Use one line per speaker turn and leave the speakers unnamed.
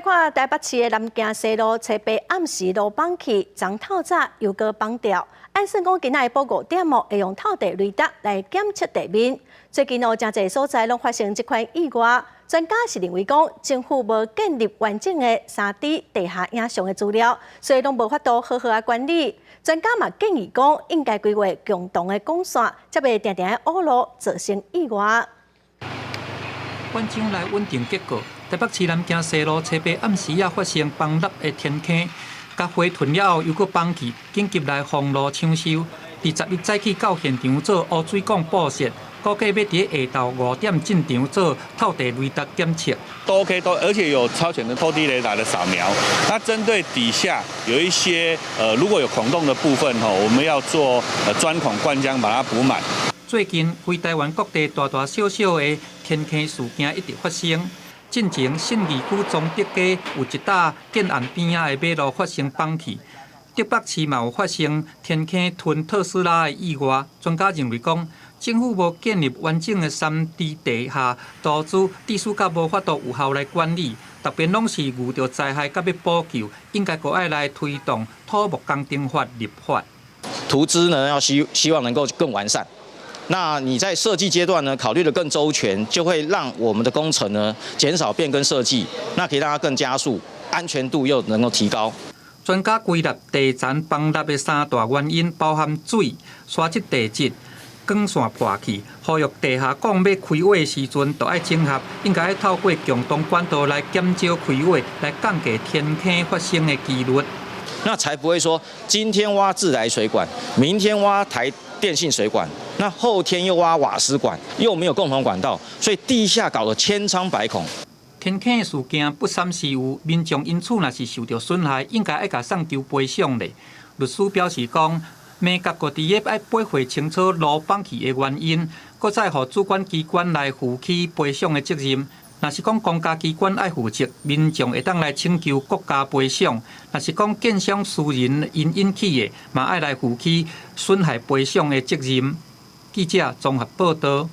來看台北市的南京西路，初八暗時路崩去，昨透早又閣崩掉。按算講今仔下晡5點哦，會用透地雷達來檢測地面。最近哦，誠濟所在攏發生這款意外。專家是認為講，政府無建立完整的3D 地下影像的資料，所以攏無法度好好仔管理。專家嘛建議講，應該規劃共同的管線，才袂定定挖路造成意外。
灌漿來穩定結構。台北市南京西路初八暗時仔發生崩塌的天坑，共河吞了後又閣崩去，緊急來封路搶修。佇11早起到現場做污水管布設，估計欲佇下晝5點進場做透地雷達檢測。
都 OK，都而且有超前的透地雷達的掃描。那針對底下有一些如果有孔洞的部分吼，我們要做鑽孔灌漿把它補滿。
最近，規台灣各地大大小小的天坑事件一直發生。進前信義區崇德街有一搭建案邊仔的馬路發生崩去，竹北市嘛有發生天坑吞特斯拉的意外。專家認為講，政府無建立完整的3D 地下圖資，致使較無法度有效來管理。逐遍攏是遇著災害才欲補救，應該閣愛來推動土木工程法立法。
圖資呢，要希望能夠更完善。那你在設計階段呢，考慮得更周全，就會讓我們的工程呢減少變更設計，那可以讓它更加速，安全度又能夠提高。
專家歸納地層崩塌的三大原因，包含水、沙質地質、管線破去。呼籲地下管欲開挖時陣，就愛整合，應該透過共同管道來減少開挖，來降低天坑發生的機率。
那才不會說今天挖自來水管，明天挖台電信水管，那後天又挖瓦斯管，又沒有共同管道，所以地下搞得千瘡百孔。
天坑事件不三時有，民眾因此若是受著損害，應該愛共送求賠償咧。律師表示講，美國各地愛掰會清楚路崩去的原因，閣再予主管機關來負起賠償的責任。若是講公家機關愛負責，民眾會當來請求國家賠償；若是講建商私人𪜶引起的，嘛愛來負起損害賠償的責任。記者綜合報導。